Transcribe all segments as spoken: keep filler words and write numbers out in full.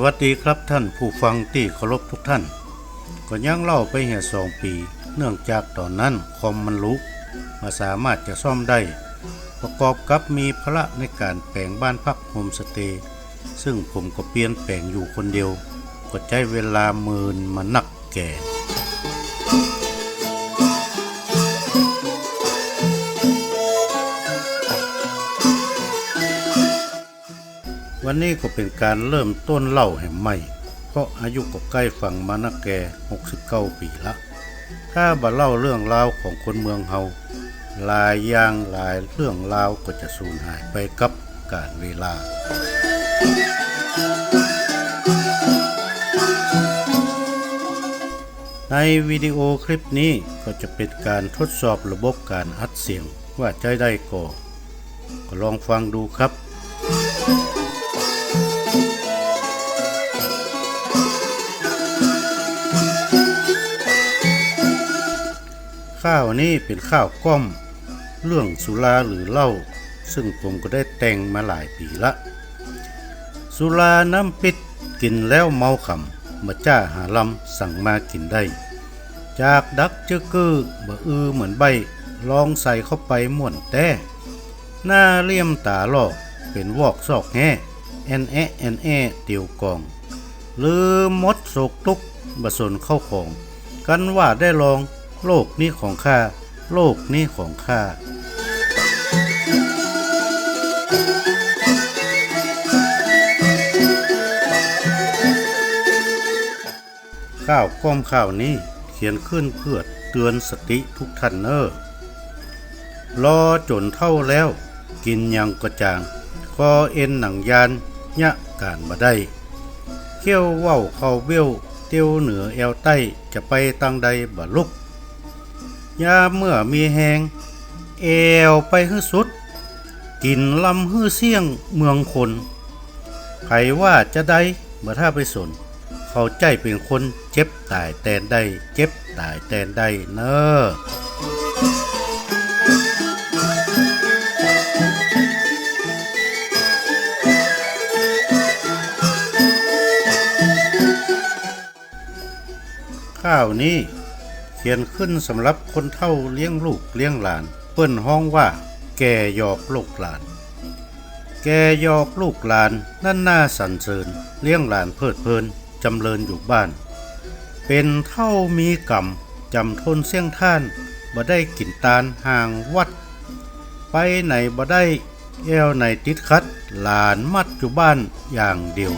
สวัสดีครับต้านผู้ฟังตี้เคารพกู้ต้าน ก็ยังเล่าไปเหียสองปี๋ เนื่องจากต๋อนนั้นคอมมันหลุ บ่สามารถจะซ่อมได้ ประกอบกับมีภาระในก๋านแป๋งบ้านพักโฮมสเตย์ ซึ่งผมก็เปียรแป๋งอยู่คนเดียว ก็ใจ๊เวลาเมินมานักแก่ วันนี้ก็เป๋นก๋านเริ่มต้นเล่าแหมใหม่ เพราะอายุก็ใก้ฝั่งมานักแก่ หกสิบเก้าปี๋ละ ถ้าบ่เล่าเรื่องราวของคนเมืองเฮา หลายอย่างหลายเรื่องราวก็จะสูญหายไปกับกาลเวลา ในวิดีโอคลิปนี้ก็จะเป๋นก๋านทดสอบระบบก๋านอัดเสียงว่าใจ๊ได้ก่อ ก็ลองฟังดูครับ ค่าวนี้เป๋นค่าวก้อม เรื่องสุราหรือเหล้า ซึ่งผมก็ได้แต่งมาหลายปี๋ละ สุราน้ำปิด กิ๋นแล้วเมาขำ บ่จ้าหาลำ สั่งมากิ๋นได้ จากดักจึกกื้อ บ่อือเหมือนใบ้ ลองใส่เข้าไปม่วนแต๊ หน้าเหลี่ยมต๋าหลอก เป๋นวอกซอกแฮ้ แอ่นแอะแอ่นแอ้เตียวกอง ลืมหมดโศกตุ๊กข์ บ่สนเข้าของ กันว่าได้ลอง โลกนี้ของข้า โลกนี้ของข้า ค่าวก้อมค่าวนี้เขียนขึ้นเปื้อเตือนสติทุกท่านเน่อ รอจ๋นเฒ่าแล้ว กิ๋นหยังก็จาง คอเอ็นหนังยาน เยียะก๋านบ่ได้ เขี้ยวเว้าเข้าเบี้ยว เตียวเหนือแอวใต้ จะไปตางใดบ่ลุก ยามเมื่อมีแฮง แอ่วไปหื้อสุด กิ๋นลำหื้อเสี้ยงเมืองคน ใผว่าจะได้ บ่ถ้าไปสน เขาใจ้เป๋นคน เจ็บต๋ายแตนได้ เจ็บต๋ายแตนได้เน่อ ค่าวนี้เขียนขึ้นสำหรับคนเฒ่าเลี้ยงลูกเลี้ยงหลาน เปิ้นฮ้องว่าแก่หยอกลูกหลาน แก่หยอกลูกหลาน นั้นน่าสรรเสริญ เลี้ยงหลานเพลิดเพลิน จ๋ำเริญอยู่บ้าน เป๋นเฒ่ามีกรรม จ๋ำทนเสี้ยงท่าน บ่ได้กิ๋นตานห่างวัด ไปไหนบ่ได้ แอ่วไหนติดขัด หลานมัดอยู่บ้านอย่างเดียว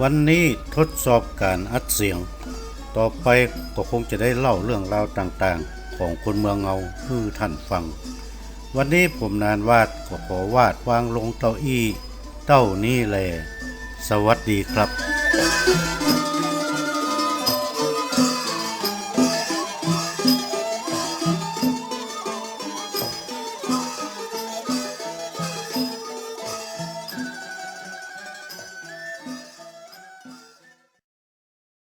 วันนี้ทดสอบก๋านอัดเสียง ต่อไปก็คงจะได้เล่าเรื่องราวต่างๆ ของคนเมืองเฮาหื้อท่านฟัง วันนี้ผมหนานหวาดก็ขอวาดวางลงเต้าอี้เต้านี้แล สวัสดีครับ